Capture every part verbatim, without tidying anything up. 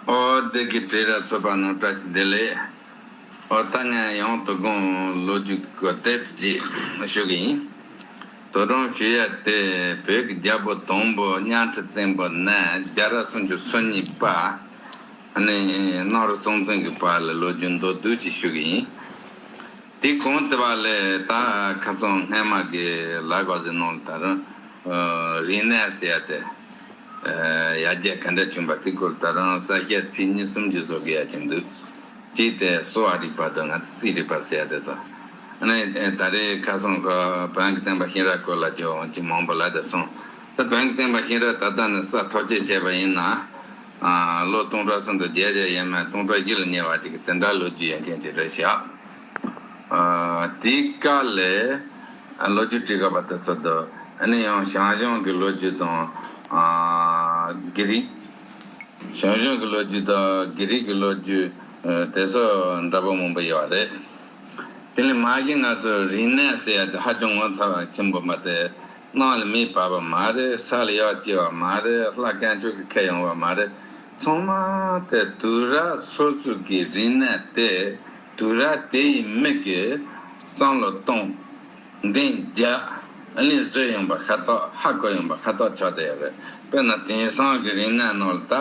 ཨོ་བདེ་སྐྱིད་བྲེ་ར་ཚོ་པ་རྣམས་བཀྲ་ཤིས་བདེ་ལེགས། ཨོ་ད་ངས་ཡང་དོ་དགོང་ལོ་རྒྱུས་ཀྱི་ཏོག་ཙམ་ཅིག་ཞུ་གི་ཡིན། དོ་དགོང་ཞུ་ཡ་དེ་བོད་ཀྱི་རྒྱལ་པོ་དང་པོ་གཉའ་ཁྲི་བཙན་པོ་ནས་རྒྱལ་རབས་སུམ་ཅུ་སོ་གཉིས་པ། ཨ་ནི་གནམ་རི་སྲོང་བཙན་གྱི་བར་ལ་ལོ་རྒྱུས་མདོར་བསྡུས་ཅིག་ཞུ་གི་ཡིན། དེ་གོང་དེ་བ་ལས་ད་ཁ་སང་སྔས་མ་གི་ལ་དགའ་ཟེར་ནང་ལ་ད་རུང་རིག་གནས་ཟེར་ཡ་དེ་ཡར་རྒྱས་ག་འདྲ་བྱུང་པ་དེ་སྐོར་ད་རུང་གསལ་བཤད་ཚིག་གཉིས་གསུམ་ཅིག་བཟོ་དགོས་ཡ་ཅིག་འདུག་གཅིག་དེ་གསོ་བ་རིག་པ་དང་ང་ཚོ་རྩིས་རིག་པ་ཟེར་ཡ་དེ་ཚོ། ཨ་ནི་ད་རེས་ཁ་སང་ཁོ་བོན་གྱི་བསྟན་པ་ཤེས་རབ་སྐོར་ལ་ཅིག་འོང་ཅིག་མང་པོ་ལ་དེ་སོང་། ད་བོན་གྱི་བསྟན་པ་ཤེས་རབ་ད་ལྟ་ནས་ས་ཐོ་ཅེས་བྱས་པ་ཡིན་ན། ལོ་སྟོང་ཕྲག་གསུམ་དང་བརྒྱད་བརྒྱ་ཡས་མས་སྟོང་ཕྲག་བཞི་ལ་ཉེ་བ་ཅིག་གི་དེ་འདྲ་ལོ་རྒྱུས་ཡོད་མཁན་ཅིག་རེད་ཤག་དེའི་སྐབས་ལས་ལོ་རྒྱུས་བྲིས་དགོས་པ་དེ་ཚོ་དང་ཨ་ནི་ཡང་ཞང་ཞུང་གི་ལོ་རྒྱུས་དང་། ཨ་གི་རིགས། ཞང་ཞུང་གི་ལོ་རྒྱུས་དང་གི་རིགས་ཀྱི་ལོ་རྒྱུས་དེ་ཚོ་འདྲ་པོ་མང་པོ་ཡོད་རེད། དེ་ལས་མ་གཞི་ང་ཚོ་རིག་གནས་ཟེར་ཡ་དེ་ཧ་ཅང་ངོ་མཚར་བ་ཆེན་པོ་མ་དེ། གནམ་ལ་མེ་བབས་པ་མ་རེད། ས་ལ་ཡར་སྐྱེ་བ་མ་རེད། ལྷ་དཀོན་མཆོག་གིས་ཁྱེར་ཡོང་བ་མ་རེད། ཚང་མ་དེ་དུས་རབས་སོ་སོ་གི་རིག་གནས་དེ་དུས་རབས་དེ་ཡི་མི་གིས་བསམ་བློ་གཏོང་། འདིང་རྒྱག་ཨ་ནི་བཟོས་ཡོང་པ་ཤ་སྟག་ཧ་གོ་ཡོང་པ་ཤ་སྟག་ཆགས་བསྡད་ཡོད་རེད། དཔེར་ན་དེང་སང་གི་རིག་གནས་ནང་ལ་ད་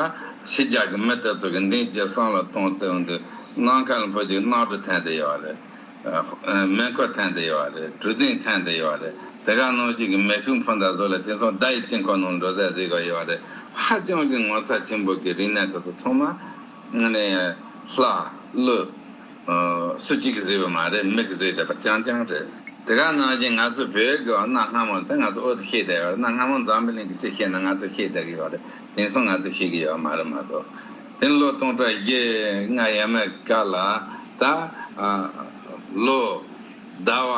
ཕྱི་རྒྱལ་གི་མི་དེ་ཚོ་གི་འདིང་རྒྱག་བསམ་བློ་གཏོང་བརྩོན་འདུག་གནམ་མཁའ་ལ་འཕུར་རྒྱུ་གནམ་གྲུ་འཐེན་བསྡད་ཡོད་རེད། མེ་འཁོར་འཐེན་བསྡད་ཡོད་རེད། གྲུ་གཟིངས་འཐེན་བསྡད་ཡོད་རེད། དེ་ག་ནང་བཞིན་གི་མེ་ཁུག་འཕུར་མདའ་བཟོ་ལ་དེང་སང་མདའ་ཡི་དཀྱིལ་འཁོར་ནང་འགྲོ་ས་ཟིག་ག་ཡོད་རེད། ཧ་ཅང་གི་ངོ་མཚར་ཆེན་པོ་གི་རིག་གནས་དེ་ཚོ་ཚང་མ་ནས་ལྷ་ཀླུ། སུ་གཅིག་གིས་བཟོས་པ་མ་རེད། མི་གིས་བཟོས་བསྡད་པ་རྐྱང་རྐྱང་རེད། དེ་ག་ནང་བཞིན་ང་ཚོ་བོད་ཀྱི་གནའ་སྔ་མོ་ད་ང་ཚོ་ཨོ་ཙི་ཤེས་བསྡད་ཡོད་རེད། གནའ་སྔ་མོ་འཛམ་བུ་གླིང་གི་ཅི་ཤེས་ན་ང་ཚོ་ཤེས་བསྡད་ཀྱི་ཡོད་རེད། དེང་སང་ང་ཚོ་ཤེས་ཀྱི་ཡོད་མ་རེད་མ་གཏོགས། དེ་ལོ་སྟོང་ཕྲག་བཞི་ལྔ་ཡས་མས་སྐབས་ལ་ད་ལོ་ཟླ་བ་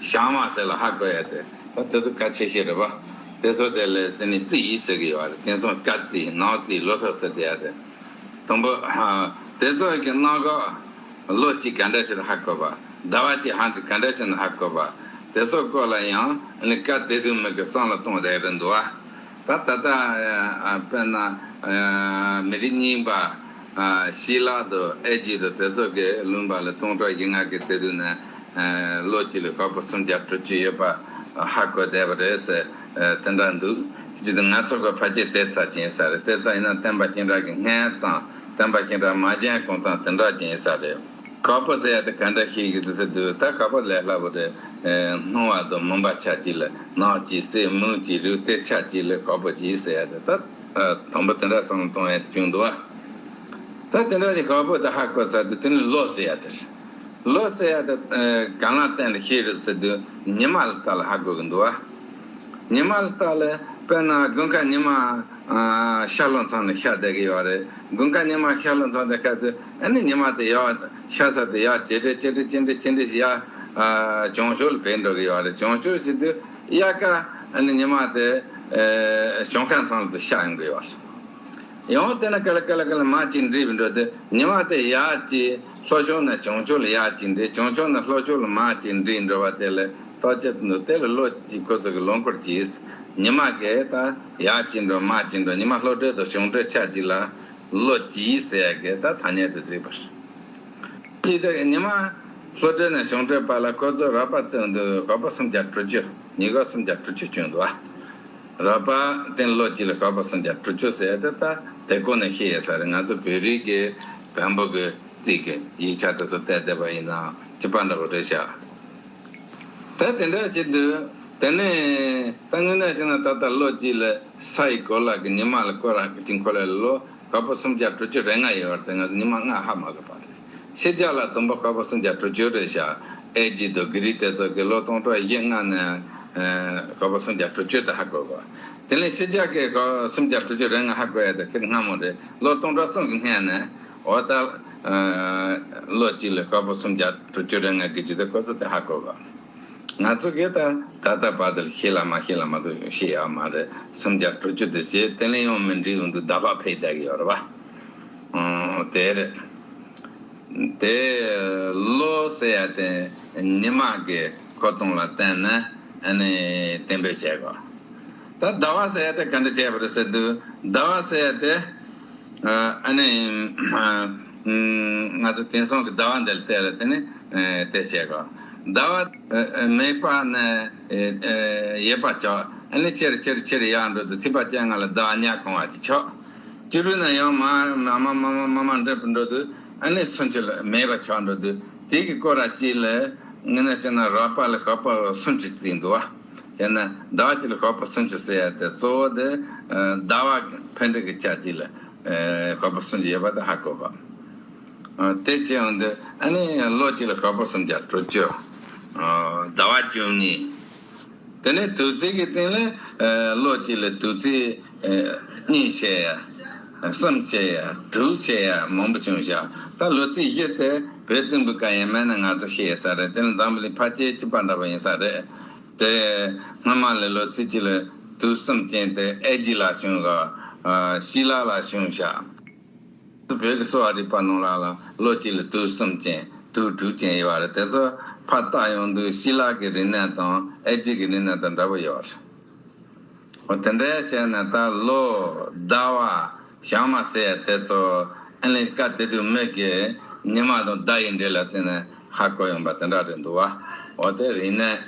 ཞག་མ་ཟེར་ལ་ཧ་གོ་ཡ་དེ་ད་དེ་ཚོ་གལ་ཆེ་ཤོས་རེད་པ། དེ་ཚོ་དེ་ལས་དེ་ནི་རྩིས་ཟེར་གྱི་ཡོད་རེད། དེང་སང་སྐར་རྩིས་ནག་རྩིས་ལོ་ཐོ་ཟེར་བསྡད་ཡ་དེ། དང་པོ། དེ་ཚོ་གི་གནམ་འཁོར་ལོ་གཅིག་ག་འདྲ་ཞིག་ཧ་གོ་བ། ཟླ་བ་གཅིག་ཧ་ག་འདྲ་ཞིག་ཧ་གོ་བ། དེ་ཚོ་སྐོར་ལ་ཡང་ནི་སྐབས་དེ་དུས་མི་གི་བསམ་བློ་གཏོང་བསྡད་རེད་འདུག་བ། ད་ད་ལྟ་དཔེར་ན་མི་རིགས་རྙིང་པ་ཤི་ལ་དང་ཨེ་ཇི་དང་དེ་ཚོ་གི་ལུང་པ་ལ་སྟོང་ཕྲག་བཞི་ལྔ་གི་དེ་དུས་ནས་ལོ་གཅིག་ལ་ཤོག་བུ་སུམ་བརྒྱ་དྲུག་ཅུ་ཡོད་པ་ཧ་གོ་བསྡད་པ་རེད་ཟེར། དེ་འདྲ་འདུག་དེ་བཞིན་དུ་ང་ཚོ་གི་ཕལ་ཆེར་དེ་ཚ་ཅན་ས་རེད། དེ་ཚ་ཡིན་ན་བསྟན་པ་ཤིང་ར་གི་སྔས་ཙང་བསྟན་པ་ཤིང་ར་མ་ཅན་གོང་ཙང་དེ་འདྲ་ཅན་ས་རེད། ཤོག་བུ་ཟེར་ཡ་དེ་ག་འདྲ་ཤེས་ཀྱི་འདུག་ཟེར་དུས་ད་ཤོག་བུ་ལས་སླ་པོ་རེད། སྣང་བ་དང་མུན་པ་ཆ་གཅིག་ལ་ནག་གཅིག་སེར་མུན་གཅིག་རུ་དེ་ཆ་གཅིག་ལ་ཤོག་བུ་གཅིག་ཟེར་ཡ་དེ་ད་དང་པོ་དེ་འདྲ་བསམ་བློ་གཏོང་ཡ་དེ་བྱུང་འདུག་བ། ད་དེ་འདྲ་ཅིག་ཤོག་བུ་དེ་ཧ་གོ་ཚར་དུས་དེ་ནི་ལོ་ཟེར་ཡ་དེ་རེད། ལོ་ཟེར་ཡ་དེ་གང་ལ་བརྟེན་ནས་ཤེས་རེད་ཟེར་དུས་ཉི་མ་ལ་ལྟ་ལ་ཧ་གོ་གི་འདུག་བ། ཉི་མ་ལ་ལྟ་ལ་དཔེར་ན་དགུན་ཁ་ཉི་མ་ཤར་ལྷོ་མཚམས་ནས་ཤར་བསྡད་ཀྱི་ཡོད་རེད། དགུན་ཁ་ཉི་མ་ཤར་ལྷོ་མཚམས་ནས་ཤར་དུས་ཨ་ནི་ཉི་མ་དེ་ཡར་ཤར་ས་དེ་ཡར་ཇེ་འདྲ་ཇེ་འདྲ་ཇེ་འདྲ་ཇེ་འདྲ་ཡར་བྱང་ཕྱོགས་ལ་བུད་འགྲོ་གི་ཡོད་རེད། བྱང་ཕྱོགས་ཟེར་དུས་དབྱར་ཁ་ཨ་ནི་ཉི་མ་དེ་བྱང་ཁ་མཚམས་སུ་ཤར་ཡོང་གི་ཡོད་རེད། ཡང་དེ་ན་ག་ལ་ག་ལ་ག་ལ་མར་ཅིག་འགྲིབ་འགྲོ་དུས་ཉི་མ་དེ་ཡར་ཅིག་ལྷོ་ཕྱོགས་ནས་བྱང་ཕྱོགས་ལ་ཡར་ཅིག་འགྲིབ། བྱང་ཕྱོགས་ནས་ལྷོ་ཕྱོགས་ལ་མར་ཅིག་འགྲིབ་འགྲོ་བ་དེ་ལ་ལྟོ་ཆས་དུ་འདུག་དེ་ལ་ལོ་གཅིག་ཁོ་ཚོ་གི་ལོ་འཁོར་གྱིས། ཉི་མ་གས་ད་ཡར་ཅིག་འགྲོ་མར་ཅིག་འགྲོ། ཉི་མ་ལྷོ་འདྲེས་དང་བྱང་འདྲེས་ཆ་གཅིག་ལ་ལོ་གཅིག་ཟེར་ཡ་གས་ད་ཐ་སྙད་དུ་བརྩིས་པ་རེད། ཅིག་དེ་ཉི་མ་ལྷོ་འདྲེས་ནས་བྱང་འདྲེས་བར་ལ་ཁོ་ཚོ་རོགས་པ་བརྩིས་འདུག་ཤོག་བུ་སུམ་བརྒྱ་དྲུག་ཅུ། ཉི་ཤུ་སུམ་བརྒྱ་དྲུག་ཅུ་བྱུང་འདུག་ཨ། རོགས་པ་དེ་ལོ་གཅིག་ལ་ཤོག་བུ་སུམ་བརྒྱ་དྲུག་ཅུ་ཟེར་ཡ་དེ་ད་དེ་གོ་ནས་ཤེས་ཡ་ས་རེད། ང་ཚོ་བོད་རིགས་ཀྱི་བོན་པོ་གི་རྩིས་ཀྱི་ཡིག་ཆ་དེ་ཚོ་བལྟས་བསྡད་པ་ཡིན་ན་གཅིག་པ་འདྲ་པོ་རེད་ཤག་ད་དེ་འདྲ་བྱེད་དུས་དེ་ནས་ད་དངོས་གནས་བྱས་ན་ད་ལྟ་ལོ་གཅིག་ལ་ས་ཡི་གོ་ལ་གི་ཉི་མ་ལ་སྐོར་ར་གི་ཅིང་ཁོ་ལ་ལོ་ཤོག་བུ་སུམ་བརྒྱ་དྲུག་ཅུ་རེ་ལྔ་ཡོད་རེད་དེ་ང་ཚོ་ཉི་མ་ལྔ་ཧ་མ་གོ་བ་རེད། ཕྱི་རྒྱལ་ལ་དུམ་བུ་ཤོག་བུ་སུམ་བརྒྱ་དྲུག་ཅུ་རེད་ཤག་ཨེ་ཇི་དང་གྷི་རིག་དེ་ཚོ་གི་ལོ་སྟོང་ཕྲག་བཞི་ལྔ་ནས་ཤོག་བུ་སུམ་བརྒྱ་དྲུག་ཅུ་དེ་ཧ་གོ་གོ། དེ་ལས་ཕྱི་རྒྱལ་གི་ཤོག་སུམ་བརྒྱ་དྲུག་ཅུ་རེ་ལྔ་ཧ་གོ་ཡ་དེ་ཁེར་སྔ་མོ་རེད། ལོ་སྟོང་ཕྲག་གསུམ་གི་སྔོན་ནས་འོ་ད་ལོ་གཅིག་ལ་ཤོག་བུ་སུམ་བརྒྱ་དྲུག་ཅུ་རེ་ལྔ་གི་རྒྱུ་དེ་ཁོ་ཚོ་དེ་ཧ་གོ་གོ། ང་ཚོ་གིས་ད་ད་ལྟ་བར་དུ་ཤེས་ལ་མ་ཤེས་ལ་མ་གཏོགས་ཤེས་ཡ་མ་རེད། སུམ་བརྒྱ་དྲུག་ཅུ་དེ་བྱས་དེ་ལས་ཡང་མི་འགྲིག་འོང་དུས་ཟླ་བ་འཕེལ་བསྡད་ཀྱི་ཡོད་རེད་བ། ཨང་། དེ་རེད། དེ་ལོ་ཟེར་ཡ་དེ་ཉི་མ་གི་འཁོར་སྟངས་ལ་བརྟེན་ནས་ཨ་ནི་གཏན་འབེབས་བྱས་གོ། ད་ཟླ་བ་ཟེར་ཡ་དེ་ག་འདྲ་བྱས་པ་རེད་ཟེར་དུས་ཟླ་བ་ཟེར་ཡ་དེ་ཨ་ ཨ་ནི་ང་ཚོ་དེང་སང་གི་ཟླ་བ་འདི་ལ་བལྟས་ལ་དེ་ནི་དེ་བྱས་གོ། ཟླ་བ་མེད་པ་ནི་ཡོད་པ་ཆགས། ཨ་ནི་ཆེར་ཆེར་ཆེར་ཡར་འགྲོ་དུས་ཚེས་པ་བཅོ་ལྔ་ལ་ཟླ་བ་ཉ་གང་བ་ཅིག་ཆགས། བཅུ་དྲུག་ན་ཡང་མ་མ་མ་མ་མ་མ་འགྲིབ་འགྲོ་དུས་ཨ་ནི་སུམ་ཅུ་ལ་མེད་པ་ཆགས་འགྲོ་དུས་དེ་གི་སྐོར་ར་གཅིག་ལ་ངས་ན་བྱས་ན་རགས་པ་ལ་ཞག་པོ་སུམ་ཅུ་བརྩིས་འདུག་བ། བྱས་ན་ཟླ་བ་གཅིག་ལ་ཞག་པོ་སུམ་ཅུ་ཟེར་ཡ་དེ་གཙོ་བོ་དེ་ཟླ་བ་འཕེལ་འགྲིབ་ཀྱི་ཆ་གཅིག་ལ་ཞག་པོ་སུམ་ཅུ་ཡོད་པ་དེ་ཧ་གོ་གོ། དེ་བྱས་ཡོང་དུས་ཨ་ནི་ལོ་གཅིག་ལ་ཞག་པོ་སུམ་བརྒྱ་དྲུག་ཅུ། ཟླ་བ་བཅུ་གཉིས། དེ་ནས་དུས་ཚིགས་ཀྱི་སྟེང་ལ་ལོ་གཅིག་ལ་དུས་ཚིགས་གཉིས་བྱས་ཡ། གསུམ་བྱས་ཡ། དྲུག་བྱས་ཡ་མང་པོ་བྱུང་བཞག། ད་ལོ་ཚིགས་བཞི་དེ་བོད་བཙན་པོའི་སྐབས་ཡིན་མིན་ནི་ང་ཚོ་ཤེས་ས་རེད། དེ་ནི་འཛམ་བུ་གླིང་ཕལ་ཆེར་གཅིག་པ་འདྲ་པོ་ཡིན་ས་རེད། དེ་སྔ་མ་ལ་ལོ་ཚིགས་གཅིག་ལ་དུས་གསུམ་ཅན་དེ་ཨེ་ཇི་ལ་བྱུང་ག་ཤི་ལ་ལ་བྱུང་བཞག། བོད་ཀྱི་གསོ་བ་རིག་པ་ནང་ལ་ལ་ལོ་གཅིག་ལ་དུས་གསུམ་ཅན་དུས་དྲུག་ཅན་ཡོད་པ་རེད། དེ་ཚོ་ཕར་བལྟ་ཡོང་དུས་ཤི་ལ་གི་རིག་གནས་དང་ཨེ་ཇི་གི་རིག་གནས་དང་འདྲ་པོ་ཡོད་རེད། འོ་དེ་འདྲ་བྱས་ན་ད་ལོ་ཟླ་བ་ཞག་མ་ཟེར་ཡ་དེ་ཚོ་ཨ་ནི་སྐབས་དེ་དུས་མི་གི་ཉི་མ་དང་ཟླ་ཡི་འབྲེལ་ལ་བརྟེན་ནས་ཧ་གོ་ཡོང་པ་དེ་འདྲ་རེད་འདུག་བ། འོ་དེ་རིག་གནས་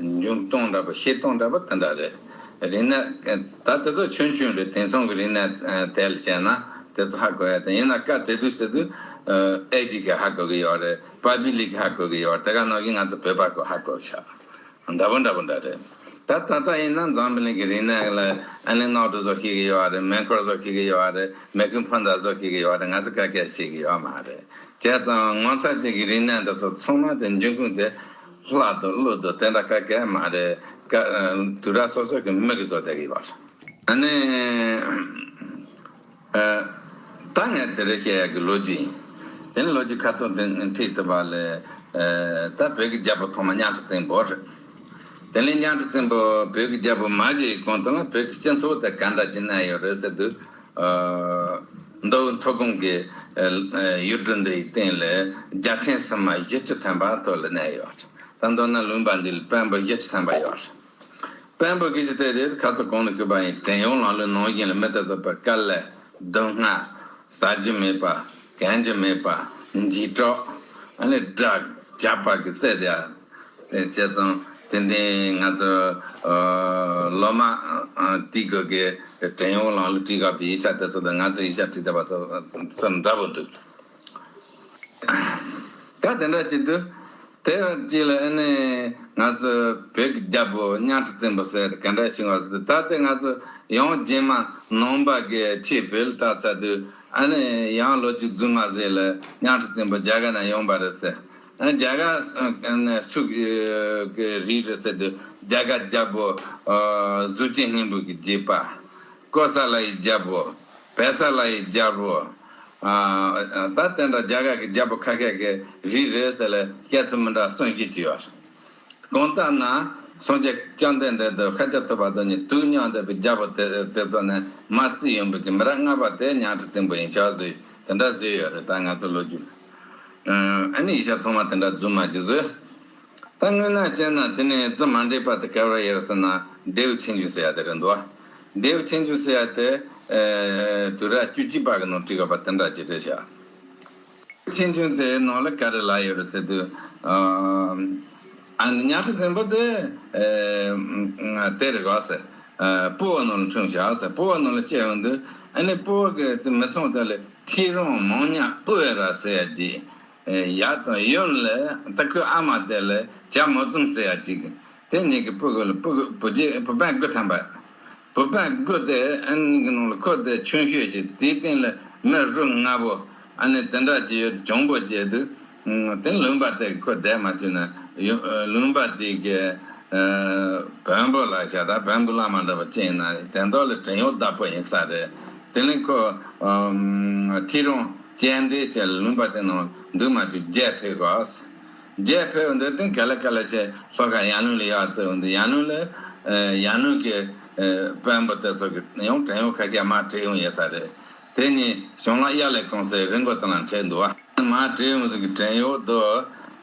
འབྱུང་སྟངས་འདྲ་པོ་བཤད་སྟངས་འདྲ་པོ་དེ་འདྲ་རེད། རིག་གནས་ད་དེ་ཚོ་ཆུང་ཆུང་རེད། དེང་སང་གི་རིག་གནས་དེ་ལ་བྱས་ན་དེ་ཚོ་ཧ་གོ་ཡ་དེ་ཡིན་ན་སྐབས་དེ་དུས་ཟེར་དུས་ཨེ་ཇི་གིས་ཧ་གོ་གི་ཡོད་རེད། པ་བི་ལིག་གིས་ཧ་གོ་གི་ཡོད་རེད། དེ་ག་ནང་བཞིན་ང་ཚོ་བོད་པ་གིས་ཧ་གོ་བཞག། འདྲ་པོ་འདྲ་པོ་འདྲ་རེད། ད་ད་ལྟ་ཡིན་ན་འཛམ་བུ་གླིང་གི་རིག་གནས་ལ་ཨ་ནི་གནའ་གྲུ་བཟོ་ཤེས་ཀྱི་ཡོད་རེད། མེ་འཁོར་བཟོ་ཤེས་ཀྱི་ཡོད་རེད། མེ་ཁུག་འཕུར་མདའ་བཟོ་ཤེས་ཀྱི་ཡོད་རེད། ང་ཚོ་ག་གེ་ཤེས་ཀྱི་ཡོད་མ་རེད། བྱས་ཙང་ངོ་མཚར་ཅན་གྱི་རིག་གནས་འདི་ཚོ་ཚང་མ་དེ་འབྱུང་ཁུངས་དེ་ལྷ་དང་ཀླུ་དང་དེ་འདྲ་ག་གེ་མ་རེད། ཀ་དུས་རབས་སོ་སོ་གི་མི་གིས་བཟོ་བསྡད་ཀྱི་ཡོད་རེད། ཨ་ནི། ད་ངས་དེ་རིང་བཤད་ཡག་གི་ལོ་རྒྱུས་ཡིན། དེ་ནི་ལོ་རྒྱུས་ཁ་ཚོན་དེ་ཁྲིད་ཐུབ་པ་ལས། ད་བོད་ཀྱི་རྒྱལ་པོ་ཐོག་མ་གཉའ་ཁྲི་བཙན་པོ་རེད། དེ་ནས་གཉའ་ཁྲི་བཙན་པོ་བོད་ཀྱི་རྒྱལ་པོ་མ་བྱས་གོང་དུ་ལ་བོད་ཀྱི་སྤྱི་ཚོགས་དེ་ག་འདྲ་ཅིག་གནས་ཡོད་རེད་ཟེར་དུས། མདོ་དབུས་མཐོ་སྒང་གི་ཡུལ་གྲུ་འདིའི་སྟེང་ལ་རྒྱལ་ཕྲན་སིལ་མ་བཞི་བཅུ་ཐམ་པ་ཐོག་ལ་གནས་ཡོད། ད་མདོར་ན་ལུང་པ་འདི་ལ་དཔོན་པོ་བཞི་བཅུ་ཐམ་པ་ཡོད། དཔོན་པོ་གི་ཅི་ཐད་དེ་ཁ་ཚོ་གོང་ལ་ཞུས་པ་ཡིན། བྲན་གཡོག་ལམ་ལུགས་ནང་བཞིན་ལ་མི་དེ་ཚོ་པ་དཀའ་ལས་སྡུག་བསྔལ་ཟ་རྒྱུ་མེད་པ་གོན་རྒྱུ་མེད་པ་འཇིགས་སྐྲག་ཨ་ནི་དགྲ་ཇག་པ་གི་རྩལ་དེ་ཨ་དེ་བྱས་ཙང་དེ་འདྲའི་ང་ཚོ་ལོ་མ་དེ་གོ་གི་བྲན་གཡོག་ལམ་ལུགས་བྲིས་དགོས་པའི་ཡིག་ཆ་དེ་ཚོ་དང་ང་ཚོ་ཡིག་ཆ་བྲིས་བསྡད་པ་ཚོ་ཚོ་འདྲ་པོ་འདུག་ད་དེ་འདྲ་བྱེད་དུས། དེ་རྗེས་ལ་ཨ་ནི་ང་ཚོ་བོད་ཀྱི་རྒྱལ་པོ་གཉའ་ཁྲི་བཙན་པོ་ཟེར་དེ་ག་འདྲ་བྱུང་བ་ཟེར་དུས། ད་ལྟ་ང་ཚོ་ཡང་རྗེས་མ་ནང་པ་གི་ཆོས་བོད་ལ་བཏགས་ཚར་དུས། ཨ་ནི་ཡང་ལོ་རྒྱུས་རྫུན་མ་ཟེར་ལ་གཉའ་ཁྲི་བཙན་པོ་རྒྱ་གར་ནས་ཡོང་བ་རེད་ཟེར། ཨ་རྒྱ་གར་སུ་གི་རིགས་རེད་ཟེར་དུས། རྒྱ་གར་རྒྱལ་པོ་གཟུགས་ཅན་སྙིང་པོ་གི་རྒྱུད་པ། ཀོ་ས་ལ་ཡི་རྒྱལ་པོ། བེ་ས་ལ་ཡི་རྒྱལ་པོ། ཨ་ད་དེ་འདྲ་རྒྱ་གར་གྱི་རྒྱལ་པོ་ཁ་ཤས་ཀྱི་རིགས་རེད་ཟེར་ལ་བཤད་ཚུལ་མི་འདྲ་གསུམ་བཞི་ཅིག་ཡོད། གང་ལྟར་ན་སངས་རྒྱས་བཅོམ་ལྡན་འདས་དང་ཤཱཀྱ་ཐུབ་པ་དང་གཉིས་དུས་མཉམ་བསྡད་པའི་རྒྱལ་པོ་དེ་དེ་ཚོ་ནས་མ་བརྩིས་ཡོང་བའི་གི་མི་རབས་ལྔ་པ་དེ་གཉའ་ཁྲི་བཙན་པོ་ཡིན་ཆོག་བཟོས་དེ་འདྲ་བཟོས་ཡོད་རེད། ད་ང་ཚོ་ལོ་རྒྱུས་ལ། ཨ་ནི་ཡིག་ཆ་ཚང་མ་དེ་འདྲ་རྫུན་མ་ཅིག་བཟོས། ད་དངོས་གནས་བཤད་ན་དེ་ནས་རྫུན་མ་འགྲིག་པ་དེ་ག་རེ་ཡོད་ཟེར་ན། ལྡེའུ་ཆོས་འབྱུང་ཟེར་ཡ་དེ་རེད་འདུག་བ། ལྡེའུ་ཆོས་འབྱུང་ཟེར་ཡ་དེ་དུས་རབས་བཅུ་གཅིག་པ་གི་ནང་བྲིས་ཡོད་པ་དེ་འདྲ་ཅིག་རེད་ཤག་ཆོས་འབྱུང་དེའི་ནང་ལ་ག་རེ་ལབ་ཡོད་རེད་ཟེར་དུས། ཨ་ནི་གཉའ་ཁྲི་བཙན་པོ་དེ་དེ་རེད་ག་ཟེར། སྤོ་བོ་ནང་ལ་འཁྲུངས་ཤག་ཟེར། སྤོ་བོ་ནང་ལ་སྐྱེས་ཡོང་དུས་ཨ་ནི་སྤོ་བོ་གི་དེ་མི་ཚང་དེ་ལ་ཐེའུ་རང་མང་ཉག་ཨུ་ཝེ་ར་ཟེར་ཡ་ཅིག་ཡབ་དང་ཡུམ་ལ་ད་ཁོའི་ཨ་མ་དེ་ལ་བྱ་མོ་བཙུན་ཟེར་ཡ་ཅིག་དེ་གཉིས་ཀྱི་བུ་གུ་ལ་བུ་གུ་བུ་རྒྱུད་བུ་སྤུན་དགུ་ཐམ་པ། བུ་སྤུན་དགུ་དེ་ཨ་ནི་གི་ནང་ལ་ཁོ་དེ་ཆུང་ཤོས་ཤིག་དེའི་སྟེང་ལ་མི་རུ་ལྔ་པོ་ཨ་ནི་དེ་འདྲ་ཅིག་ཡོད་དུས་གྱོང་པོ་བྱས་དུས། དེ་ལུང་པ་དེ་གི་ཁོ་བསྡད་མ་བཅུག་ན་ཡོ་ལུང་པ་དེ་གི་བོན་པོ་ལ་བྱ་ད་བོན་པོ་བླ་མ་འདྲ་པོ་ཅིག་ཡིན་ན་དོན་དག་ལ་བྲན་གཡོག་བདག་པོ་ཡིན་ས་རེད། དེ་ནས་ཁོ་ཐེའུ་རང་སྤྱན་ལྡན་བྱས་ལ་ལུང་པ་དེ་ནང་འདུག་མ་བཅུག་རྒྱལ་ཕེབས་གོ། རྒྱལ་ཕེབས་འདི་དེ་ག་ལེ་ག་ལེ་བྱས་ལྷོ་ཁ་ཡར་ལུང་ལ་ཡར་བཙལ་འདི་ཡར་ལུང་ལ་ཡར་ལུང་གི་དཔོན་པོ་དེ་ཚོ་གི་ཡང་བྲན་གཡོག་ཁ་ཤས་མར་བྲོས་ཡོང་ཡོད་ས་རེད། དེ་ནས་ཞང་ལག་གཡའ་ལས་ཁུངས་ཟེར་རི་མགོ་དེ་ལ་འཕྲད་འདུག་བ། མར་བྲོས་ཡོང་ཟིག་གི་བྲན་གཡོག་དོ།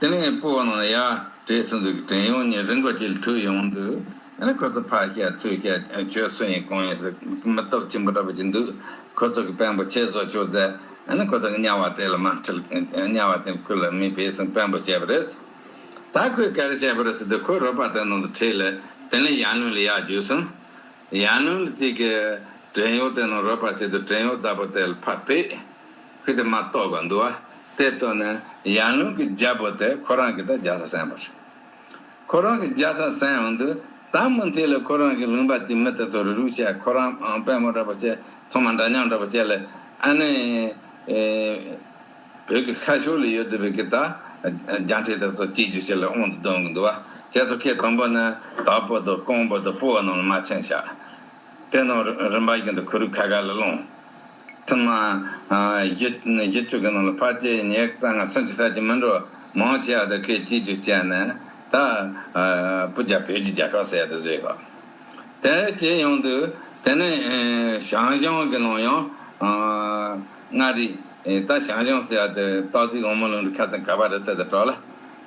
དེ་ནས་སྤོ་བོ་ནང་ལ་ཡར་བྲོས་སོང་ཟིག་གི་བྲན་གཡོག་གཉིས་རི་མགོ་གཅིག་ལ་ཐུག་ཡོང་དུས། ཨ་ནི་ཁོ་ཚོ་ཕར་བཤད་ཚུར་བཤད་ཁྱོད་སུ་ཡིན་གང་ཡིན་ཟེར་མི་སྟོབས་ཆེན་པོ་འདྲ་པོ་ཅིག་འདུག་ཁོ་ཚོ་གི་དཔོན་པོ་ཁྱེད་བཟོ་ཆོག་ཟེར། ཨ་ནི་ཁོ་ཚོ་གི་དམྱལ་བ་དེ་ལ་མ་ཁྲིད། དམྱལ་བ་དེ་ཁུར་ལ་མི་ཕེབས་སོང་དཔོན་པོ་བྱས་པ་རེད། ད་ཁོས་ག་རེ་བྱས་པ་རེད་ཟེར་དུས་ཁོས་རོ་པ་དེ་ནང་དུ་ཁྲིད་ལས་དེ་ནས་ཡར་ལུང་ལ་ཡར་རྒྱུགས་སོང་། ཡར་ལུང་ལ་དེ་གི་བྲན་གཡོག་དེ་ནང་རོ་པ་བྱས་དུས་བྲན་གཡོག་བདག་པོ་དེ་ལ་ཕར་ཕེབས། ཁོས་དེ་མ་གཏོགས་པ་འདུག་བ། དེ་གཏོགས་ནས་ཡར་ལུང་གི་རྒྱལ་པོ་དེ་ཁོ་རང་གི་ད་རྒྱལ་ས་གསན་པ་རེད། ཁོ་རང་གི་རྒྱལ་ས་གསན་འོང་དུས་ད་མུ་མཐུད་ལ་ཁོ་རང་གི་ལུང་པ་དེ་མི་དེ་ཚོ་རུག་རུག་བྱས། ཁོ་རང་དཔོན་མོ་འདྲ་པོ་བྱས། ཚང་མ་འདྲ་མཉམ་འདྲ་པོ་བྱས་ལ། ཨ་ནི་ཨེ་བོད་ཀྱི་ཤར་ཕྱོགས་ལ་ཡོད་བསྡད་པའི་གི་ད་རྒྱལ་ཕྲན་དེ་ཚོ་སྐྱིད་རྒྱུ་བྱས་ལ་དབང་དུ་བཏང་གི་འདུག་བ། དེ་ཚོ་ཁོས་དང་པོ་ནི་དྭགས་པོ་དང་ཀོང་པོ་དང་སྤོ་བོ་ནང་ལ་མ་ཕྱིན་བཞག་དེ་ནང་རིམ་པ་བཞིན་དུ་ཁུ་རུ་ཁ་ཁ་ལ་ལོངས། ཐུན་མ་ཨ་བཞི་བཞི་བཅུ་གི་ནང་ལ་ཕལ་ཆེར་ཉི་ཤུ་རྩ་ལྔ་སུམ་ཅུ་ཙམ་ཅིག་མི་འགྲོ། མང་ཆེ་བ་དེ་ཁོས་སྐྱིད་རྒྱུ་བྱས་ནས་ད་ཨ་སྤུ་རྒྱལ་བོད་ཀྱི་རྒྱལ་ཁབ་ཟེར་ཡ་དེ་བཟོས་གོ། དེ་བྱས་ཡོང་དུས་དེ་ནས་ཨེ་ཞང་ཞུང་གི་ནང་ཡང་ཨ་མངའ་རིས་ཨེ་ད་ཞང་ཞུང་ཟེར་ཡ་དེ་སྟག་གཟིག་འོལ་མོ་ལུང་འདྲེ་ཁ་ཚན་ག་པར་རེད་ཟེར་དུས་གྲོགས་ལ།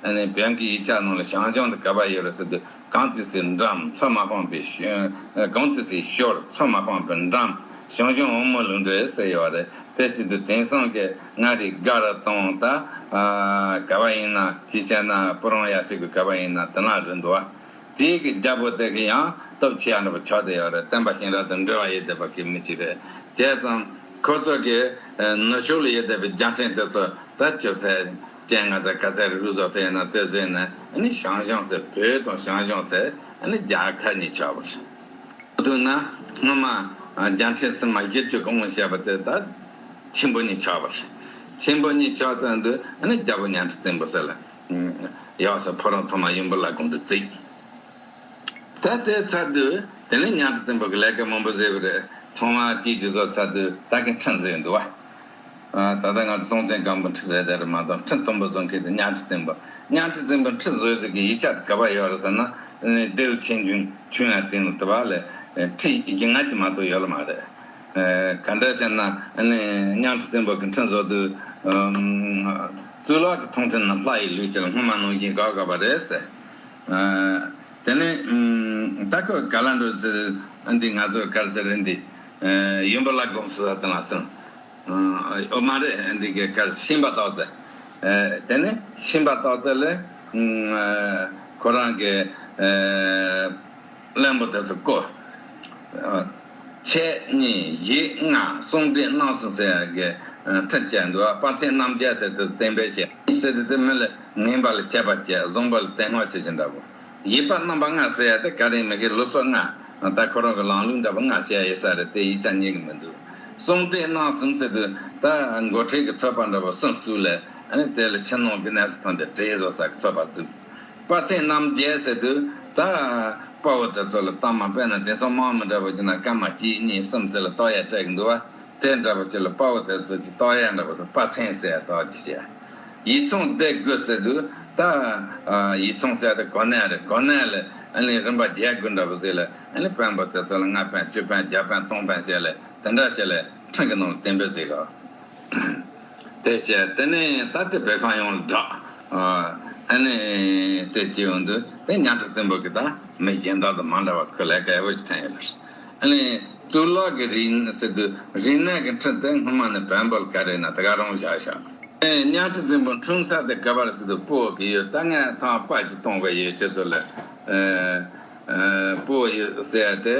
ཨ་ནི་བོན་གྱི་ཡིག་ཆ་ནང་ལ་ཞང་ཞུང་དེ་ག་པར་ཡོད་རེད་ཟེར་དུས། གངས་ཏི་སེའི་འགྲམ་མཚོ་མ་སྤངས་པའི་ཞོ། གངས་ཏི་སེའི་ཞོར་མཚོ་མ་སྤངས་པའི་འགྲམ་ཞང་ཞུང་འོལ་མོ་ལུང་འདྲེ་ཟེར་ཡོད་རེད། དེ་བྱེད་དུས་དེང་སང་གི་མངའ་རིས་སྒ་ར་དང་ད་ཨ་ག་པར་ཡིན་ན་ཅི་བྱས་ན་སྤུ་ཧྲེང་ཡ་ཞིག་གི་ག་པར་ཡིན་ན་དེ་ན་རེད་འདུག་བ། དེའི་གི་རྒྱལ་པོ་དེ་གི་ཡང་སྟོབས་ཆེ་ཡ་འདྲ་པོ་ཆགས་བསྡད་ཡོད་རེད། སྟོན་པ་གཤེན་རབ་དང་འབྲེལ་བ་ཡོད་བསྡད་པ་གི་མི་ཅིག་རེད། བྱས་ཙང་ཁོ་ཚོ་གི་ནུབ་ཕྱོགས་ལ་ཡོད་བསྡད་པའི་རྒྱལ་ཕྲན་དེ་ཚོ་ད་ཁྱོད་ཚོས་ཅན་ང་ཚོ་ག་ཚད་རེ་རུ་བཟོ་ཐུབ་ཡོད་ན་དེ་བཟོས་ནས་ཨ་ནི་ཞང་ཞུང་ཟེར་བོད་དང་ཞང་ཞུང་ཟེར་ཨ་ནི་རྒྱལ་ཁབ་གཉིས་ཆགས་པ་རེད། དེ་ན་སྔོན་མ་རྒྱལ་ཕྲན་སིལ་མ་བཞི་བཅུ་གི་དབང་བྱས་པ་དེ་ད་ཆེན་པོ་གཉིས་ཆགས་པ་རེད། ཆེན་པོ་གཉིས་ཆགས་ཚར་དུས་ཨ་ནི་རྒྱལ་པོ་གཉའ་ཁྲི་བཙན་པོ་ཟེར་ལ། ཡག་ས་ཕོ་བྲང་ཐོག་མ་ཡུམ་བུ་བླ་སྒང་དུ་བརྩིགས། ད་དེ་ཚར་དུས་དེ་ནས་གཉའ་ཁྲི་བཙན་པོ་གི་ལས་ཀ་མང་པོ་བཟོས་པ་རེད། ཚང་མ་སྐྱིད་རྒྱུ་བཟོ་ཚར་དུས་ད་གིན་ཁྲིམས་བཟོས་འདུག་བ། ད་ལྟ་ང་ཚོ་སྲོང་བཙན་སྒམ་པོ་ཁྲི་ཟེར་དེ་རེད་མ་གཏོགས་ཁྲི་དུམ་བུ་བཟོ་མཁན་དེ་གཉའ་ཁྲི་བཙན་པོ། གཉའ་ཁྲི་བཙན་པོ་ཁྲི་བཟོས་ཟིག་གི་ཡིག་ཆ་དེ་ག་པར་ཡོད་རེད་ཟེར་ན། ལྡེའུ་ཆོས་འབྱུང་ཆོས་དབྱིངས་སྟེང་ལ་དེ་བ་ལས་ཁྲི་བཞི་ལྔ་ཅིག་མ་གཏོགས་ཡོད་ལ་མ་རེད། ག་འདྲ་བྱས་ན་ཨ་ནི་གཉའ་ཁྲི་བཙན་པོ་གི་ཁྲིམས་བཟོ་དུས། གཙུག་ལག་གི་མཐོང་ཐོས་ནི་ལྷ་ཡི་ལུས་ཀྱི་སྔོན་མ་ནང་བཞིན་དགའ་དགའ་བ་རེད་ཟེར། དེ་ནས་ད་ཁོ་ག་ལ་འགྲོ་ཟེར། འདི་ང་ཚོ་གར་ཟེར་འདི་ཡུམ་བུ་བླ་སྒང་ཟེར་དེ་ལ་སོང་། ཨོ་མ་རེད། འདི་གི་གར་ཤན་པ་ཏོག་ཙེ། དེ་ནས་ཤན་པ་ཏོག་ཙེ་ལས་ཁོ་རང་གི་བློན་པོ་དེ་ཚོ་བསྐོ། ཆེད་གཉིས་བཞི་ལྔ་གསུམ་བགྲེས་རྣམ་གསུམ་ཟེར་ཡ་གི་ཁྲིམས་བཅད་འདུག་དཔལ་མཚན་རྣམ་རྒྱལ་ཟེར་དུས་བསྟན་པའི་ཆེད་ཟེར་དུས་དེ་མི་ལ་ངན་པ་ལ་དཔྱད་པ་བྱེད། བཟང་པོ་ལ་བསྟེན་དབང་བྱེད་ཀྱི་འདྲ་པོ། ཡིབ་པ་རྣམ་པ་ལྔ་ཟེར་ཡ་དེ་ག་རེ་མི་གི་ལུགས་སྲོལ་ལྔ། ད་ཁོ་རང་གི་ལམ་ལུགས་འདྲ་པོ་ལྔ་བྱས་ཡོད་ས་རེད། དེ་ཡིག་ཆ་རྙེད་གི་མི་འདུག་གསུམ་བགྲེས་རྣམ་གསུམ་ཟེར་དུས་ད་འགོ་ཁྲིད་ཀྱི་ཚོད་དཔག་འདྲ་པོ་གསུམ་བཙུགས་ལས་ཨ་ནི་དེ་ལ་ཕྱི་ནང་གི་གནས་ཚུལ་ཐམས་ཅད་གྲོས་བཟོ་ས་གི་ཚོད་དཔག་བཙུགས། དཔལ་མཚན་རྣམ་རྒྱལ་ཟེར་དུས་ད་དཔའ་བོ་དེ་ཚོ་ལ་གཏའ་མ་དཔེར་ན་དེང་སང་དམག་མི་འདྲ་པོ་བྱས་ན་སྐར་མ་གཅིག་གཉིས་གསུམ་ཙམ་ལ་གཏོར་ཡ་སྤྲད་གི་འདུག་བ། དེ་འདྲ་པོ་ཅིག་ལ་དཔའ་བོ་དེ་ཚོ་ཅིག་གཏོར་ཡ་འདྲ་པོ་དང་དཔའ་མཚན་ཟེར་ཡ་གཏོར་གྱི་བྱས། ཡིག་ཚང་སྡེ་དགུ་ཟེར་དུས་ད་ཡིག་ཚང་ཟེར་ཡ་དེ་གོ་གནས་རེད། གོ་གནས་ལ་ཨ་ནི་རིམ་པ་བརྒྱད་དགུ་འདྲ་པོ་ཟེར་ལ་ཨ་ནི་དཔོན་པོ་དེ་ཚོ་ལ་ལྔ་དཔོན་བཅུ་དཔོན་བརྒྱད་དཔོན་སྟོང་དཔོན་བྱས་ལ་དེ་འདྲ་བྱས་ལ་ཁྲིམས་ཀྱི་ནང་ལ་གཏན་འབེབས་བྱས་གོ། དེ་བྱས་དེ་ནས་ད་དེ་བོད་ཁམས་ཡོངས་ལ་བསྒྲགས། ཨ་ནི་དེ་བྱས་ཡོང་དུས་དེ་གཉའ་ཁྲི་བཙན་པོ་གི་ད་མི་གཞན་དག་དང་མ་འདྲ་བ་ཁོ་ལས་ཀ་ཡག་པོ་ཞིག་ཐོན་ཡོད་ལ། ཨ་ནི་གཙུག་ལག་གི་རིག་གནས་ཟེར་དུས་རིག་གནས་ཀྱི་ཁྲིམས་དེ་སྔོན་མ་ནས་བོན་པོ་ལ་ག་རེ་ན་དེ་ག་རང་བཞག་བཞག་ཨེ་གཉའ་ཁྲི་བཙན་པོ་འཁྲུངས་ས་དེ་ག་པར་ཟེར་དུས་སྤོ་བོ་གི་ཡུལ། ད་ངས་ཐང་པ་ཅིག་གཏོང་དགོས་ཡོད་ཁྱེད་ཚོ་ལ། ཨེ་ཨེ་སྤོ་བོ་ཡུལ་ཟེར་ཡ་དེ།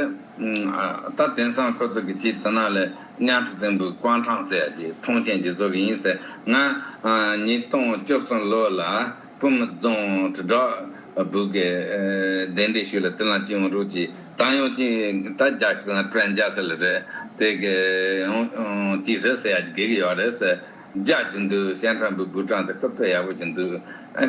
ཨ་ད་དེང་སང་ཁོ་ཚོ་གི་ཅིག་དེ་ན་ལས་གཉའ་ཁྲི་བཙན་པོའི་དཔའ་ཁྲམ་ཟེར་ཡ་ཅིག་མཐོང་ཆེན་ཅིག་བཟོ་གི་ཡིན་ཟེར། ང་ཨ་ཉིས་སྟོང་བཅུ་གསུམ་ལོ་ལ་བུ་མོ་རྫོང་དྲིལ་བསྒྲགས་བུ་གི་ཨེ་གདན་འདྲེན་ཞུས་ལ་དེ་ལ་ཅིག་ཡོང་རོགས་ཅིག་ད་ཡང་ཅིག་ད་རྒྱ་ཟེར་ན་ཀྲན་རྒྱ་ཟེར་ལ་རེད། དེ་གི་ཡང་ཅིག་རེད་ཟེར་ཡ་ཅིག་དགོས་ཀྱི་ཡོད་རེད་ཟེར། རྒྱ་ཅིག་འདུག་གཤན་ཁྲ་འབུ་འབུ་གྲངས་དེ་ཁོ་དཔེ་ཡག་པོ་ཅིག་འདུག་ཨེ་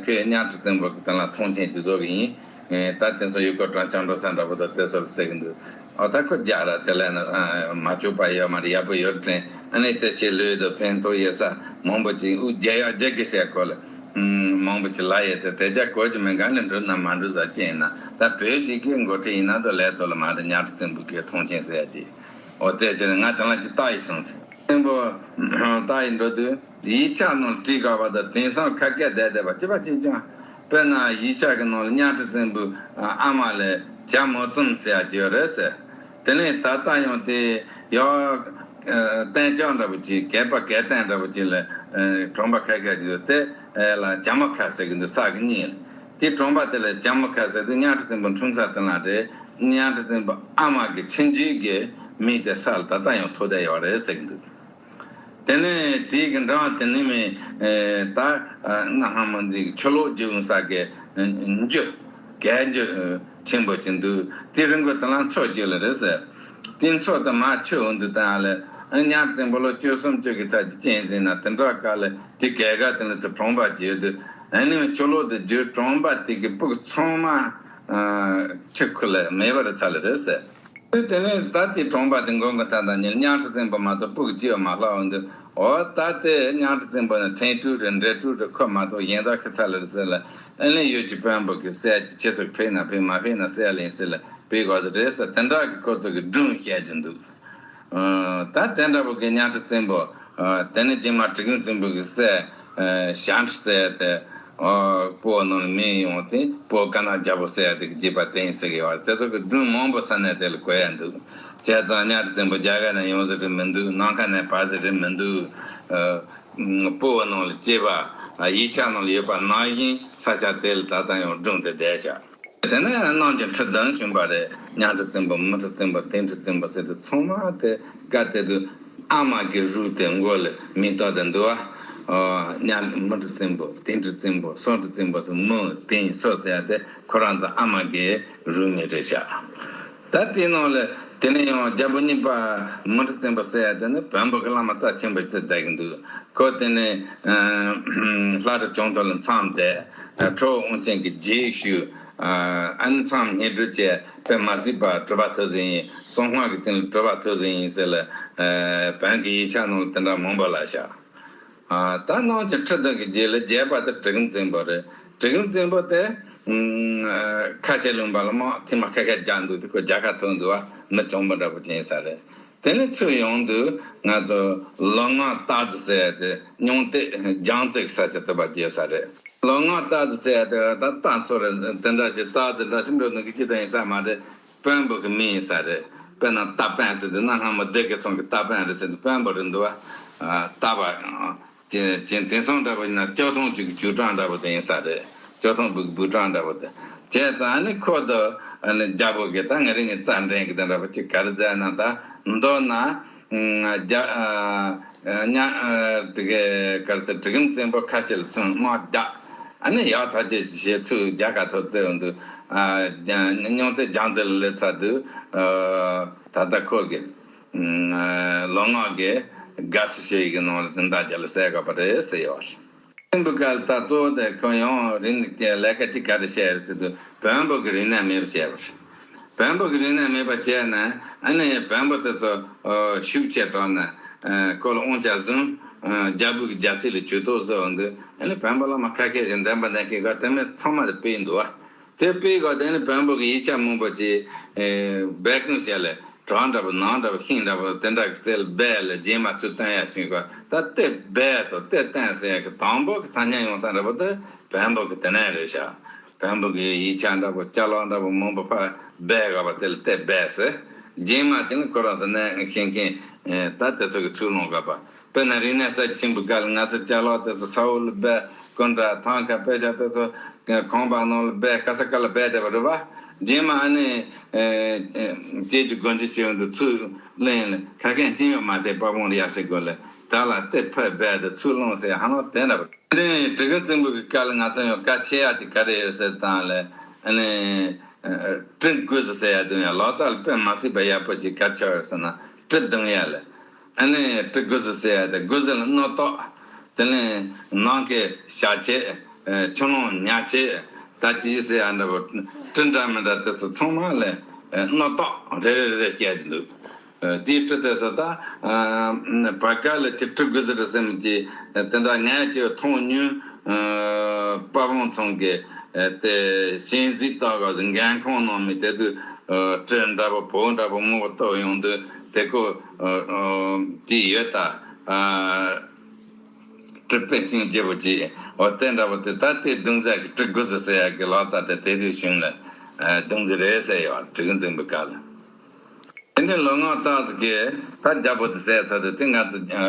ཁོས་གཉའ་ཁྲི་བཙན་པོ་གི་དོན་ལ་མཐོང་ཆེན་ཅིག་བཟོ་གི་ཡིན། ཨེ་ད་དེ་ཚོ་ཡུལ་སྐོར་གྲངས་སྐྱབས་འགྲོ་ས་འདྲ་པོ་དང་དེ་ཚོ་ལ་ཟེར་གི་འདུག་ཨོ་ད་ཁོ་རྒྱ་ར་དེ་ལས་ན་ཨ་མ་བཅུག་པ་ཡོད་མ་རེད། ཡག་པོ་ཡོད་དྲན། ཨ་ནི་དེ་ཆེ་ལོས་དང་ཕན་ཐོགས་ཡོད་ས་མང་པོ་ཅིག་དབུགས་རྒྱལ་ཡག་རྒྱལ་གི་བཤད་ཁོ་ལ་མང་པོ་ཅིག་ལ་ཡོད་དེ་དེ་རྒྱ་གོ་ཅི་མེད་ག་ནས་འགྲུབ་ན་མ་འགྲུབ་ཟ་ཅི་ཡིན་ན་ད་བོད་ཅིག་གི་འགོ་ཁྲིད་ཡིན་ན་དང་ལས་ཐོག་ལ་མ་རེད། གཉའ་ཁྲི་བཙན་པོ་གི་མཐོང་ཆེན་ཟེར་ཡ་ཅིག་ཨོ་དེ་ཕྱིར་ང་དེ་ལ་ཅིག་ལྟ་ཡི་སོང་ཟེར། བཙན་པོ་ལྟ་ཡི་འགྲོ་དུས་ཡིག་ཆ་ནང་བྲིས་དགོས་པ་དང་དེང་སང་ཁ་སྐད་བསྡད་བསྡད་པ་ཅི་པ་ཅིག་ཀྱང་། དཔེར་ན་ཡིག་ཆ་གི་ནང་ལ་གཉའ་ཁྲི་བཙན་པོའི་ཨ་མ་ལས་ བྱ་མོ་བཙུམ་ཟེར་ཡ་ཅིག་ཡོད་རེད་ཟེར། དེ་ནས་ད་ལྟ་ཡང་དེ་ཡང་གཏན་འཇགས་འདྲ་པོ་ཅིག་གད་པ་གད་སྟངས་འདྲ་པོ་ཅིག་ལ་གྲོང་པ་ཁ་ཁ་ཅིག་ཡོད་དེ་ལ་བྱ་མོ་ཁ་ཟེར་གི་འདུག་ས་གི་གཉིས། དེ་གྲོང་པ་དེ་ལ་བྱ་མོ་ཁ་ཟེར་དུས་གཉའ་ཁྲི་བཙན་པོ་འཁྲུངས་ས་དེ་ལ་རེད། གཉའ་ཁྲི་བཙན་པོ་ཨ་མ་གི་ཆུང་ཆུང་གི་མིང་དེ་ས་ལ་ད་ལྟ་ཡང་ཐོགས་བསྡད་ཡོད་རེད་ཟེར་གི་འདུག་དེ་ནས་དེའི་གི་འགྲམ་དེ་ནས་མི་ད་གནའ་སྔ་མོ་འདི་ཆུ་ལོག་རྒྱུག་ས་གི་འཇུ་གད་འཇུ་ཆེན་པོ་ཅིག་འདུག་དེ་རིང་གི་དེ་ལ་མཚོ་རྒྱུག་ལ་རེད་ཟེར། དེ་མཚོ་དེ་མ་ཆུ་འོང་དུས་དང་ལ་གཉའ་བཙན་པོ་ལོ་བཅུ་གསུམ་བཅུ་གི་ཚ་གི་ཅན་ཟིན་ན་དེ་འདྲ་ག་ལ་དེ་གད་ག་དེ་ལ་ཚུར་གྲོང་པ་ཅིག་ཡོད་དུས་ཨ་ནི་ཆུ་ལོག་དེ་རྒྱུག་གྲོང་པ་དེ་གི་སྤུ་གུ་ཚང་མ་ཆུ་ཁུ་ལ་མེ་འབར་ཚ་ལ་རེད་ཟེར། དེ་ནས་ད་དེ་གྲོང་པ་དེ་མགོ་མགོ་ད་ད་ཉིན་གཉའ་ཁྲི་བཙན་པོ་མ་གཏོགས་སྤུ་གུ་གཅིག་ཡང་མ་ལྷག་འོང་དུས། འོ་ད་དེ་གཉའ་ཁྲི་བཙན་པོ་ནི་ཐེངས་དྲུག་རེ་འདྲེ་དྲུག་རེ་ཁོ་མ་གཏོགས་གཞན་དག་ཤི་ཚར་ལ་རེད་ཟེར་ལ། ཨ་ནི་ཡུལ་གྱི་དཔོན་པོ་གི་སྲས་ཀྱི་ཁྱེད་ཚོ་ཕེབས་ན་ཕེབས་མ་ཕེབས་ན་སྲས་ལ་ཡིན་ཟེར་ལ་ཕེབས་དགོས་ཟེར་རེད་ཟེར་དེ་འདྲ་གི་ཁོ་ཚོ་གི་སྒྲུང་བཤད་ཀྱི་འདུག་ད་དེ་འདྲ་པོ་གི་གཉའ་ཁྲི་བཙན་པོ། དེ་ནས་རྗེས་མ་གྲི་གུམ་བཙན་པོ་གི་སྲས། ཞྭ་ཁྲི་ཟེར་ཡ་དེ། སྤོ་བོ་ནང་ལ་མི་ཡོང་སྟེ་སྤོ་བོ་དཀར་ནག་རྒྱལ་པོ་ཟེར་ཡ་དེ་གི་རྗེས་པ་དེ་ཡིན་ཟེར་གི་ཡོད་རེད། དེ་ཚོ་གི་སྒྲུང་མང་པོ་ས་གནས་དེ་ལ་གོ་ཡ་འདུག་བྱས་ཙང་གཉའ་ཁྲི་བཙན་པོ་རྒྱ་གར་ནས་ཡོང་ཟེར་གི་མི་འདུག་ནམ་མཁའ་ནས་བབས་ཟེར་གི་མི་འདུག་སྤོ་བོ་ནང་ལ་སྐྱེས་པ། ཡིག་ཆ་ནང་ལ་ཡོད་པ་ནང་བཞིན་ས་ཆ་དེ་ལ་ད་ལྟ་ཡང་སྒྲུང་དེ་བསྡད་ཤག་དེ་ནས་གནམ་གྱི་ཁྲི་བདུན་བྱོན་པ་རེད། གཉའ་ཁྲི་བཙན་པོ་མུ་ཁྲི་བཙན་པོ་ལྡིང་ཁྲི་བཙན་པོ་ཟེར་དུས་ཚང་མ་དེ་སྐབས་དེ་དུས་ཨ་མ་གི་རུས་དེ་མགོ་ལ་མིང་བཏགས་ཏེ་འདུག་བ། གཉའ་མུ་ཁྲི་བཙན་པོ་ལྡིང་ཁྲི་བཙན་པོ་སྲོག་ཁྲི་བཙན་པོ་ཟེར་མུ་ལྡིང་སྲོག་ཟེར་ཡ་དེ་ཁོ་རང་ཚོ་ཨ་མ་གི་རུས་མིང་རེད་ཤག་ད་དེའི་ནང་ལ་དེ་ནས་ཡང་རྒྱལ་པོ་གཉིས་པ་མུ་ཁྲི་བཙན་པོ་ཟེར་ཡ་དེ་ནི་བོན་པོ་གི་བླ་མ་རྩ་ཆེན་པོ་ཅིག་བསྡད་ཀྱི་འདུག་ཁོ་དེ་ནས་ལྷ་རི་ཇོ་མཐོ་ལ་མཚམས་བསྡད། ཁྲོ་བོ་དབང་ཆེན་གྱི་རྗེས་ཞུས། ཨ་ནི་མཚམས་སྙན་སྒྲོན་བཅས་དཔེ་མ་སྲིད་པ་གྲུབ་པ་ཐོས་ཟིན་ཡིན། གསང་སྔགས་ཀྱི་སྟེང་ལ་གྲུབ་པ་ཐོས་ཟིན་ཡིན་ཟེར་ལ། བོན་གྱི་ཡིག་ཆ་ནང་ལ་དེ་འདྲ་མང་པོ་ལ་བཞག་ད་གནམ་གྱི་ཁྲི་བདུན་གྱི་རྗེས་ལ་རྒྱས་པ་དེ་གྲི་གུམ་བཙན་པོ་རེད། གྲི་གུམ་བཙན་པོ་དེ་ཁ་ཆེ་ལུང་པ་ལ་དམག་ཐེངས་མ་ཁ་ཁ་རྒྱག་འདུག་དེ་ཁོ་རྒྱལ་ཁ་ཐོབ་འདུག་བ། མི་གྱོང་པོ་འདྲ་པོ་ཅན་ས་རེད། དེ་ནས་ཚུར་ཡོང་དུས་ང་ཚོ་ལུས་ངག་རྟ་རྫི་ཟེར་ཡ་དེ་སྙིང་སྟོབས་རྒྱང་རྩེ་གི་ས་ཆ་དེ་བ་བརྗེ་ས་རེད། ལུས་ངག་རྟ་རྫི་ཟེར་ཡ་དེ་ད་རྟ་ཚོ་རེད། དེ་འདྲ་ཅིག་རྟ་རྫི་འདྲ་ཅིག་འགྲོ་ནི་གི་ཅི་དང་ཡིན་ས་མ་རེད། དཔོན་པོ་གི་མིང་ཡིན་ས་རེད། དཔེར་ན་རྟ་དཔོན་ཟེར་དུས་གནའ་སྔ་མོ་སྡེ་དགེ་ཚང་གི་རྟ་དཔོན་རེད་ཟེར་དུས་དཔོན་པོ་རེད་འདུག་བ། རྟ་བ། ཅན་ཅན་དེང་སང་འདྲ་པོ་ཡིན་ན་ལྕགས་ཐང་གཅིག་གི་ཅུ་ཀྲང་འདྲ་པོ་དེ་ཡིན་ས་རེད། ལྕགས་ཐང་སྦུག་སྦུག་ཀྲང་འདྲ་པོ་དེ། བྱས་ཙང་ཨ་ནི་ཁོ་དང་ཨ་ནི་རྒྱལ་པོ་གི་ད་ང་རང་གི་རྩ་འགྲན་གི་དེ་འདྲ་པོ་ཅིག་ག་རེ་མཛད་ན་ད་མདོར་ན་རྒྱ་ཉ་དེ་གའི་ག་རེ་ཟེར་གྲི་གུམ་བཙན་པོ་ཁ་ཤས་ལ་སོང་དམག་རྒྱག་ཨ་ནི་ཡག་ཐག་ཆོད་ཞེས་ཚུར་རྒྱལ་ཁ་ཐོབ་བཙལ་འོང་དུས་སྙིང་སྟོབས་རྒྱང་རྩེ་ལ་སླེབས་ཚར་དུས་ད་ལྟ་ཁོ་གི་ལུས་ངག་གི་དགའ་བསུ་ཞུ་ཡི་གི་ནང་ལ་དེ་འདྲ་རྒྱ་ལ་གསལ་དགོས་པ་རེད་ཟེར་ཡོད་རེད། ཕྲན་བུ་གལ་ད་གཙོ་བོ་དེ་ཁོ་ཡང་རིག་གནས་ཀྱི་ལས་ཀ་ཅིག་ག་རེ་བྱས་རེད་ཟེར་དུས་བོན་པོ་གི་རིག་གནས་མེད་པ་བྱས་པ་རེད། བོན་པོ་གི་རིག་གནས་མེད་པ་བྱས་ནས་ཨ་ནི་བོན་པོ་དེ་ཚོ་ཤུགས་ཆེ་དྲགས་ནས་ཁོ་ལ་དབང་ཆ་བཟུང་རྒྱལ་པོ་གི་རྒྱལ་སྲིད་ལ་ཇུས་གཏོགས་བཟོ་འོང་དུས་ཨ་ནི་བོན་པོ་བླ་མ་ཁ་ཤས་ཤིག་འདོན་པ་འདོན་མཁན་ག་དེ་མིན་ཚང་མ་དེ་སྤེལ་འདུག་བ། དེ་སྤེལ་ག་དེ་ནི་བོན་པོ་གི་ཡིག་ཆ་མང་པོ་ཅིག་སྦས་སྐུང་བྱས་ལས་བྲག་འདྲ་པོ་ནགས་འདྲ་པོ་ཤིང་འདྲ་པོ་དེ་འདྲ་གི་རྩེ་ལ་སྦས་ལ་རྗེས་མ་ཚུར་བཏོན་ཡ་ཞིག་ག་ད་དེ་སྦས་དང་དེ་བཏོན་ཟེར་ཡ་གི་དང་པོ་གི་ཐ་སྙད་ཡོང་ས་འདྲ་པོ་དེ་བོན་པོ་གི་དེ་ནས་རེད་ཤག་བོན་པོ་གི་ཡིག་ཆ་འདྲ་པོ་ཅ་ལག་འདྲ་པོ་མང་པོ་ཕར་སྦས་ག་པ་དེ་ལ་དེ་སྦས་ཟེར། རྗེས་མ་དེ་ནི་ཁོ་རང་ཚོ་གནས་ཤེས་མཁན་ད་དེ་ཚོ་གི་ཚུར་ལོངས་ག་པ། དཔེར་ན་རིག་གནས་རྩ་ཆེན་པོའི་སྐབས་ལ་ང་ཚོ་ཅ་ལག་དེ་ཚོ་ས་འོག་ལ་སྦས། སྐུ་འདྲ་ཐང་ཁ་དཔེ་ཆ་དེ་ཚོ་ཁང་པ་ནང་ལ་སྦས། ག་ས་ག་ལ་སྦས་བསྡད་པ་རེད་བ། རྗེས་མ་ཨ་ནི་ཁྱེད་ཀྱི་སྒོ་འབྱེད་བྱེད་འོང་དུས་ཚུར་གླེང་ལ་ཁ་སྐད་ཅི་ཡང་མ་ཐེག་པ་བོང་ལ་ཡར་ཞིག་དགོས་ལ་ད་ལ་དེ་ཕར་སྦས་དེ་ཚུར་ལོངས་ཟེར་ཧ་ལམ་དེ་འདྲ་བ། དེ་ནས་གྲི་གུམ་བཙན་པོ་གི་སྐབས་ལ་ང་ཚོ་ཡང་བཀའ་ཆེ་ཡག་ཅིག་ག་རེ་ཡོད་ཟེར་དང་ལ་ཨ་ནི་གྲི་དགུ་ཟེར་ཡ་དུས་ཡང་ལག་རྩལ་དཔེ་མ་སྲིད་པ་ཡག་པོ་ཅིག་ག་རེ་ཆགས་ཡོད་ཟེར་ན་གྲི་རྡུང་ཡ་ལ། ཨ་ནི་གྲི་དགུ་ཟེར་ཟེར་ཡ་དེ་དགུ་ཟེར་ལ་སྣ་ཐོག་དེ་ནས་ནང་གི་ཞག་ཆེ། ཆུ་ལོང་ཉ་ཆེ། ད་ཅི་ཟེར་ཡ་འདྲ་པོ་གྲི་འདྲ་མི་འདྲ་དེ་ཚོ་ཚང་མ་ལ་སྣ་ཐོག་རེ་རེ་རེ་རེ་བསྐྱལ་གྱི་འདུག་དེའི་གྲི་དེ་ཚོ་ད་བར་སྐབས་ལ་ཅི་གྲི་དགུ་ཟེར་རེད་ཟེར་མི་ཅི་དེ་འདྲ་ངས་ཅི་མཐོང་མྱོང་། དཔའ་བོ་ཚང་གི་དེ་ཤིང་གཟིག་ལྟ་ག་ཟེར་འགན་ཁང་ནང་མི་དེ་དུས་གྲི་འདྲ་པོ་བོའུ་འདྲ་པོ་མང་པོ་གཏོར་ཡོང་དུས་དེ་ཁོ། ཅི་ཡོད་ད། ཨ། གྲི་དཔེ་རྙིང་རྒྱས་པོ་ཅིག་འོ་དེ་འདྲ་པོ་དེ་ད་དེ་རྡུང་རྩལ་གྱི་གྲི་དགུ་ཟེར་ཟེར་ཡ་གི་ལག་རྩལ་དེ་དེ་དུས་བྱུང་ལ། ཨ་སྡུག་འཛི་རེད་ཟེར་ཡོད་རེད། དྲུག་འཛིན་པའི་སྐབས་ལ། དེ་ནས་ལོ་ངོ་སྟག་གཟིག་གིས་ད་རྒྱལ་པོ་དེ་བསད་ཚར་དུས་དེ་ང་ཚོ་ཨ་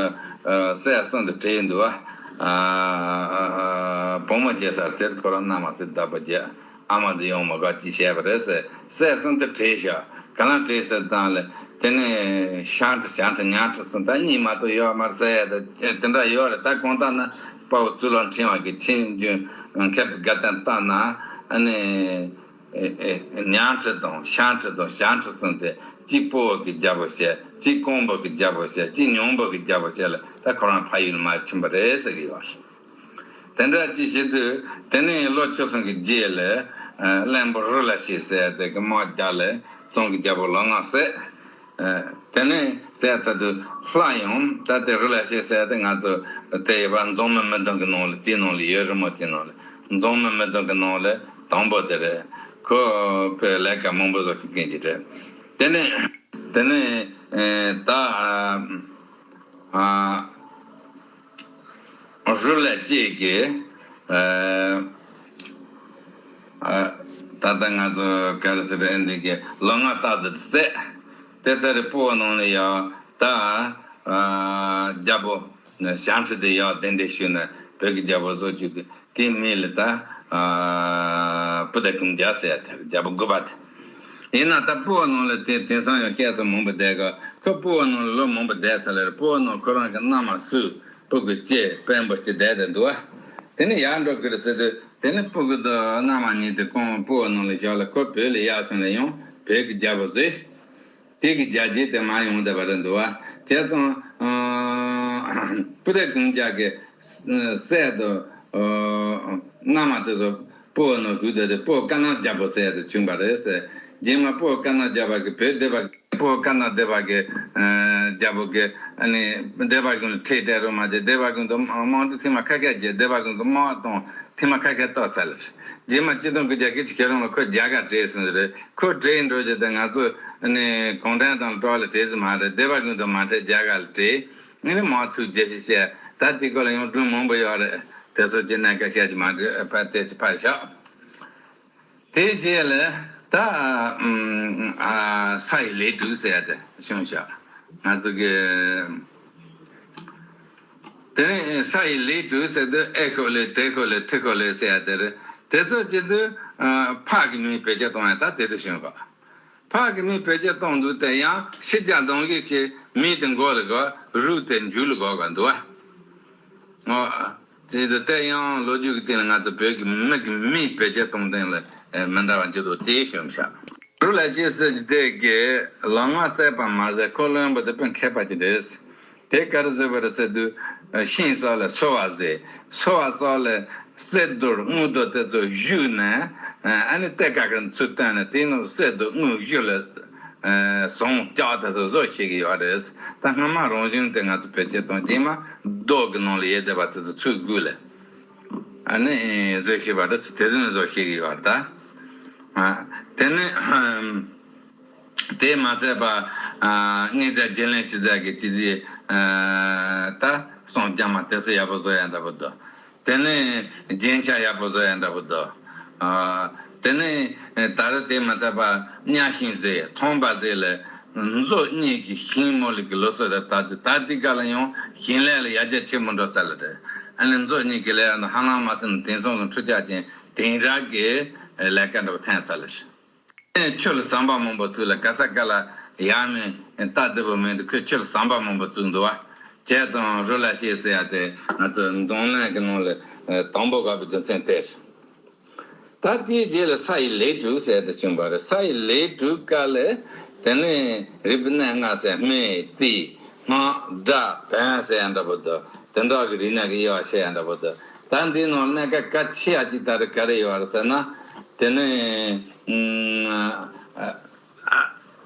ཨ་སྲས་གསུམ་དུ་བྲིས་འདུག་བ། ཨ་ཨ་ཨ་བུ་མོ་སྐྱེས་ཚར་དེར་ཁོ་རང་མནའ་མ་ཚོས་བདག་པོ་བརྒྱབ། ཨ་མ་འདི་ཡོང་མ་དགོས་ཅི་བྱས་པ་རེད་ཟེར། སྲས་གསུམ་དུ་བྲིས་ཤག་ག་ལ་བྲིས་ཟེར་བཏང་ལས། དེ་ནས་ཤ་ཁྲི་ཤ་ཁྲི་ཉ་ཁྲི་གསུམ་ད་གཉིས་མ་གཏོགས་ཡོད་མ་རེད་ཟེར་ཡ་ད་དེ་འདྲ་ཡོད་རེད། ད་གང་ལྟར་ན་དཔའ་བོ་གཙུག་ལག་ཕྲེང་བ་གི་ཆིངས་རྒྱུན་མཁས་པའི་དགའ་སྟོན་བཏང་ན་ཨ་ནི། ཨེ་ཨེ་ཉ་ཁྲི་དང་ཤ་ཁྲི་དང་ཞ་ཁྲི་གསུམ་དེ་གཅིག་སྤོ་བོ་གི་རྒྱལ་པོ་བྱས། གཅིག་ཀོང་པོ་གི་རྒྱལ་པོ་བྱས། གཅིག་ཉང་པོ་གི་རྒྱལ་པོ་བྱས་ལ་ད་ཁོ་རང་ཕ་ཡུལ་མར་ཕྱིན་པ་རེད་ཟེར་གི་ཡོད་རེད། དེ་འདྲ་ཅིག་བྱེད་དུས་དེ་ནས་ལོ་བཅུ་གསུམ་གི་རྗེས་ལ་ཨ་བློན་པོ་རུ་ལ་ཤི་ཟེར་དེ་གི་དམག་རྒྱག་ལ་བཙན་གྱི་རྒྱལ་པོ་ལོ་ལྔ་བསད། ཨ་དེ་ནས་བསད་ཚར་དུས་ལྷ་ཡང་ད་དེ་རུ་ལ་ཤི་ཟེར་དེ་ང་ཚོ་དེ་ཡོད་པ་འཛམ་གླིང་མི་བདུན་གི་ནང་ལ་དེའི་ནང་ལ་ཡོད། རི་མོ་དེའི་ནང་ལ། འཛམ་གླིང་མི་བདུན་གི་ནང་ལ་དང་པོ་དེ་རེད། ཁོ་བོད་ལས་ཀ་མང་པོ་བཟོ་མཁན་ཅིག་རེད། དེ་ནས་དེ་ནས་ཨེ་ད་ཨ་ཨ་རུ་ལས་གཅིག་གིས་ཨ་ཨ་ད་ལྟ་ང་ཚོ་ག་རེ་ཟེར་རེད། འདི་གི་ལོ་ལྔ་སྟག་གཟིག་བསད། དེ་ལྟར་སྤོ་བོ་ནང་ལ་ཡང་ད་ཨ་རྒྱལ་པོ་ཞང་ཁྲི་དེ་ཡང་གདན་འདྲེན་ཞུས་ནས་བོད་ཀྱི་རྒྱལ་པོ་བཟོ་བཅུག་དུས། དེའི་མིང་ལ་ད་ཨ་སྤུ་ན་ཀུན་ཁྱབ་ཟེར་ཡ་དེ་རེད། རྒྱལ་པོ་དགུ་པ་དེ། ཡིན་ན་ད་སྤོ་བོ་ནང་ལ་དེ་དེང་སང་ཡང་བཤད་ས་མང་པོ་བསྡད་ག་ཁོ་སྤོ་བོ་ནང་ལ་ལོ་མང་པོ་བསྡད་ཚར་ལེ་རེད། སྤོ་བོ་ནང་ཁོ་རང་གི་མནའ་མ་སུ་སྤུ་གུ་སྐྱེས་དཔོན་པོ་སྐྱེས་བསྡད་དེ་འདུག་བ། དེ་ནས་ཡར་འགྲོ་གི་རེད་ཟེར་དུས་དེ་ནས་སྤུ་གུ་དང་མནའ་མ་གཉིས་དེ་ཁོང་སྤོ་བོ་ནང་ལ་བཞག་ལ་ཁོ་བོད་ལ་ཡར་སོང་ལ་ཡང་བོད་ཀྱི་རྒྱལ་པོ་བཟོས། དེ་གི་རྒྱལ་རྒྱུད་དེ་མར་ཡོང་བསྡད་པ་རེད་འདུག་བ། བྱས་ཙང་ཨ་སྤུ་ན་ཀུན་ཁྱབ་ཀྱི་སྲས་དང་ཨ་མནའ་མ་དེ་ཚོ་སྤོ་བོ་ནང་བཞུགས་བསྡད་དེ་སྤོ་བོ་ཀ་ན་རྒྱལ་པོ་ཟེར་ཡ་དེ་བྱུང་བ་རེད་ཟེར། རྗེས་མ་སྤོ་བོ་ཀ་ན་རྒྱལ་པོ་གིས་བོད་སྡེ་པ་སྤོ་བོ་ཀ་ན་སྡེ་པ་གི་ཨ་རྒྱལ་པོ་གིས་ཨ་ནི་སྡེ་པ་ཀུན་ལ་ཁྲལ་སྤྲད་རོགས་མ་བྱེད། སྡེ་པ་ཀུན་དུ་དམག་འཁྲུག་ཐེངས་མ་ཁ་ཤས་བྱས། སྡེ་པ་ཀུན་གྱི་དམག་དང་ཐེངས་མ་ཁ་ཤས་གཏོར་ཚར་ལེ་རེད། རྗེས་མ་སྤྱི་སྟོང་དགུ་བརྒྱ་གྱ་གཅིག་ཁྱེད་རང་ལ་ཁོ་རྒྱ་གར་བྲོས་སོང་ཟེར་རེད། ཁོ་བྲོས་འགྲོ་རྒྱུ་དེ་ང་ཚོ་ནི་གུང་ཁྲན་ཏང་ལ་སྤྲོ་བ་ལ་བྲོས་ཟིག་མ་རེད། སྡེ་པ་ཀུན་དུ་མ་བྲོས་རྒྱ་གར་ལ་བྲོས། ཨ་ནི་དམག་ཚུགས་རྒྱག་ཤི་བཤད། ད་དེ་སྐོར་ལ་ཡང་སྒྲུང་མང་པོ་ཡོད་རེད། དེ་ཚོ་ཅི་གནད་འགག་བཤད་ཀྱི་མ་རེད། ཕར་བལྟས་ཀྱི་ཕར་བཞག་དེའི་རྗེས་ལ་ད་ཨ་ས་ཡི་ལས་དྲུག་ཟེར་ཡ་དེ་བྱུང་བཞག་ང་ཚོ་གི་དེ་ནས་ས་ཡི་ལས་དྲུག་ཟེར་དུས་ཨེ་ཤོ་ལས་དེ་ཤོ་ལས་ཐི་ཤོ་ལས་ཟེར་ཡ་དེ་རེད། དེ་ཚོ་བྱེད་དུས་ཨ་ཕག་གི་མིང་བེད་སྤྱོད་གཏོང་ཡ་ད་དེ་དུས་བྱུང་བ། ཕག་གི་མིང་བེད་སྤྱོད་གཏོང་དུས་དེ་ཡང་ཕྱི་རྒྱལ་གདོང་གི་གི་མིང་དེ་མགོ་ལ་གོ། རུས་དེ་མཇུག་ལ་གོ་ག་འདུག་བ། ཨོ། དེ་དེ་དེ་ཡང་ལོ་རྒྱུས་ཀྱི་སྟེང་ལ་ང་ཚོ་བོད་ཀྱི་མི་གི་མིང་བེད་སྤྱོད་གཏོང་སྟངས་ལ་ཨེ་མི་འདྲ་བ་འགྱུར་འདུག་དེ་བྱུང་བཞག་རུ་ལ་ཤི་ཟེར་གྱི་དེ་གི་ལོ་ལྔ་བསད་པ་མ་ཟད་ཁོ་བློན་པོ་དེ་དཔེ་མཁས་པ་ཅིག་རེད། དེ་ག་རེ་བཟོས་པ་རེད་ཟེར་དུས་ཤིང་སོགས་ལ་སོལ་བ་བཟོས། སོལ་བ་སོགས་ལ་གསེར་རྡོར་དངུལ་རྡོར་དེ་ཚོ་བཞུས་ནས་ཨ་ནི་གཏེར་ཁ་གི་ཚུར་བཏོན་ནས་དེའི་ནང་གསེར་རྡོར་དངུལ་བཞུ་ལ་ཟངས་ལྕགས་དེ་ཚོ་བཟོ་ཤེས་ཀྱི་ཡོད་རེད། ད་སྔ་མ་རང་བཞིན་དེ་ང་ཚོ་བེད་སྤྱོད་གཏོང་རྗེས་མ་རྡོ་གི་ནང་ལ་ཡོད་བསྡད་པ་དེ་ཚོ་ཚུར་བསྒུལ་ལ་ཨ་ནི་བཟོ་ཤེས་པ་རེད། དེ་ཚོ་ནི་བཟོ་ཤེས་ཀྱི་ཡོད་རེད་ད། ཨ་དེ་ནི་དེས་མ་ཚད་པ་ཨ་དངོས་རྫས་བརྗེ་ལེན་ཞིག་ཟེར་གི་ཅི་ཟིག་ཨ་ད་སྲང་རྒྱ་མ་དེ་ཚོ་ཡག་པོ་བཟོ་ཡ་འདྲ་པོ་འདུག་དེ་ནས་རྒྱན་ཆ་ཡག་པོ་བཟོ་ཡ་འདྲ་པོ་འདུག་ཨ་དེ་ནས་ད་རེས་དེ་མ་ཚད་པ་གཉའ་ཤིང་ཟེར་ཐང་པ་ཟེར་ལ་མཛོ་གཉིས་ཀྱི་ཤིང་མོ་ལི་གི་ལོ་སོ་རེ་ད་དེ་ད་དེ་ག་ལ་ཡང་ཞིང་ལས་ལ་ཡར་རྒྱས་ཆེན་པོ་འགྲོ་ཚར་ལ་རེད། ཨ་ནི་མཛོ་གཉིས་ཀྱི་ལས་ཡང་ཧ་ལམ་མ་ཟིན་དེང་སང་གི་འཕྲུལ་ཆས་ཅན་དེང་རབས་ཀྱི་ལས་ཀ་འདྲ་པོ་ཐོན་ཚར་ལ་རེད། ཁྱོད་ལ་ཟམ་པ་མང་པོ་བཙུགས་ལ་ག་ས་ག་ལ་ཡར་མི་རྟ་བདེ་པོ་མེད་འདུག་ཁོས་ཁྱོད་ལ་ཟམ་པ་མང་པོ་བཙུགས་འདུག་བ། བྱས་ཙང་རུ་ལ་ཤི་ཟེར་ཡ་དེ་ང་ཚོ་འཛམ་གླིང་གི་ནང་ལ་དང་པོ་བབས་པའི་རྒྱུ་མཚན་དེ་རེད། ད་དེའི་རྗེས་ལ་ས་ཡི་ལས་དྲུག་ཟེར་དུ་བྱུང་བ་རེད། ས་ཡི་ལས་དྲུག་ག་ལས་དེ་ནས་རིག་པའི་གནས་ལྔ་ཟེར་སྨན་རྩིས་སྔགས་སྒྲ་བོན་ཟེར་ཡ་འདྲ་པོ་འདུག་དེ་འདྲ་གི་རིག་གནས་ཀྱི་དབྱེ་བ་ཕྱེ་ཡ་འདྲ་པོ་འདུག་ད་འདིའི་ནང་གནད་འགག་གལ་ཆེ་ཡ་གཅིག་ད་རེས་ག་རེ་ཡོད་རེད་ཟེར་ན། དེ་ནས་ཨ་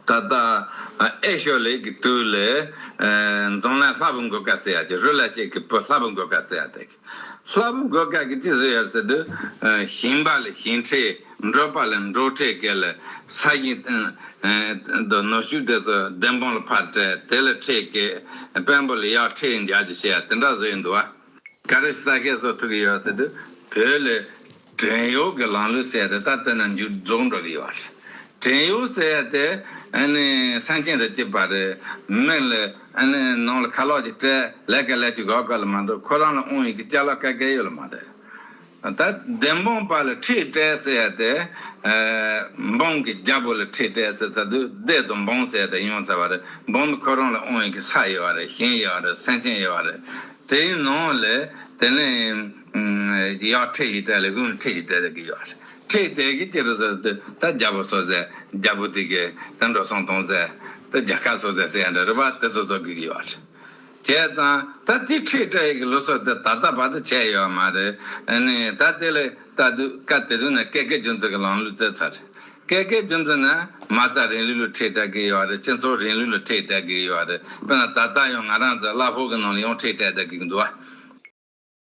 ད་ལྟ་ཨེ་ཤོ་ལས་ཀྱི་དུས་ལས་འཛམ་གླིང་ལྷ་བུ་མགོ་དཀར་ཟེར་ཡ་གི་རུ་ལ་ཤི་གི་བུ་ལྷ་བུ་མགོ་དཀར་ཟེར་ཡ་དེ། ལྷ་བུ་མགོ་དཀར་གྱིས་ཅི་བཟོས་ཡོད་ཟེར་དུས། ཞིང་པ་ལ་ཞིང་ཁྲལ། འབྲོག་པ་ལ་འབྲོག་ཁྲལ་བཀལ་ལ། ས་ཞིང་དང་ནོར་ཕྱུགས་དེ་ཚོ་བདེན་དཔང་ལ་ཕར་སྤྲད། དེ་ལ་ཁྲལ་བཀལ། དཔོན་པོ་ལ་ཡར་ཁྲལ་འཇལ་རྒྱུ་བྱས་དེ་འདྲ་བཟོས་འདུག་བ། ག་རེ་ས་ཁད་བཟོ་ཐུབ་ཀྱི་ཡོད་ཟེར་དུས་བོད་ལ་ བྲན་གཡོག་གི་ལམ་ལུགས་ཟེར་ཡ་དེ་ད་དེ་ན་འགྱུར་རྫོགས་འགྲོ་གི་ཡོད་རེད། བྲན་གཡོག་ཟེར་ཡ་དེ་ཨ་ནི་སེམས་ཅན་དང་གཅིག་པ་རེད། མི་ལ་ཨ་ནི་ནང་ལ་ཁ་ལག་ཅིག་སྤྲད་ལས་ཀ་ལས་ཅིག་གོ་ག་ལ་མ་འགྲོ། ཁོ་རང་ལ་དབང་ཡོད་ཀྱི་ཅ་ལག་ག་གེ་ཡོད་ལ་མ་རེད། ད་བདེན་དཔང་པ་ལ་ཁྲིད་སྤྲད་ཟེར་ཡ་དེ་ཨ་འབངས་ཀྱི་རྒྱལ་པོ་ལ་ཁྲིད་སྤྲད་ཟེར་ཚར་དུས་སྡེ་དང་འབངས་ཟེར་ཡ་དེ་ཡོང་ཚར་བ་རེད། འབངས་ནི་ཁོ་རང་ལ་དབང་ཡོད་ཀྱི་ས་ཡོད་བ་རེད། ཞིང་ཡོད་བ་རེད། སེམས་ཅན་ཡོད་བ་རེད། དེའི་ནང་ལས་དེ་ནས་ཨ་ཡར་ཁྲིད་ཡི་སྤྲད་ལ་གུང་ཁྲིད་ཡི་སྤྲད་གི་ཡོད་རེད། ཁྲིད་དེ་གི་ཅི་རེད་ཟེར་དུས་ད་རྒྱལ་པོ་སོ་ཟེར། རྒྱལ་པོ་དེ་གི་ད་འགྲོ་སོང་གཏོང་ཟེར། ད་རྒྱལ་ཁབ་སོ་ཟེར་ཟེར་ཡ་འདྲ་རེད་པ། དེ་ཚོ་ཚོ་གི་ཡོད་རེད། བྱས་ཙང་ད་དེ་ཁྲིད་སྤྲད་ཡི་གི་ལུགས་སྲོལ་དེ་ད་ལྟ་བར་དུ་བྱས་ཡོད་མ་རེད། ཨ་ནི་ད་དེ་ལས་ད་དུས་སྐབས་དེ་དུས་ནས་ཀེ་ཀེ་རྒྱུ་མཚན་གི་ལམ་ལུགས་བཙལ་ཚར་རེད། ཀེ་ཀེ་རྒྱུ་མཚན་ནི་མ་རྩ་རིང་ལུགས་ལ་ཁྲིད་སྤྲད་གི་ཡོད་རེད། སྤྱི་ཚོགས་རིང་ལུགས་ལ་ཁྲིད་སྤྲད་གི་ཡོད་རེད། དཔེར་ན་ད་ལྟ་ཡང་ང་རང་ཚོ་གླ་ཕོགས་གི་ནང་ལ་ཡང་ཁྲིད་སྤྲད་བསྡད་གི་འདུག་བ།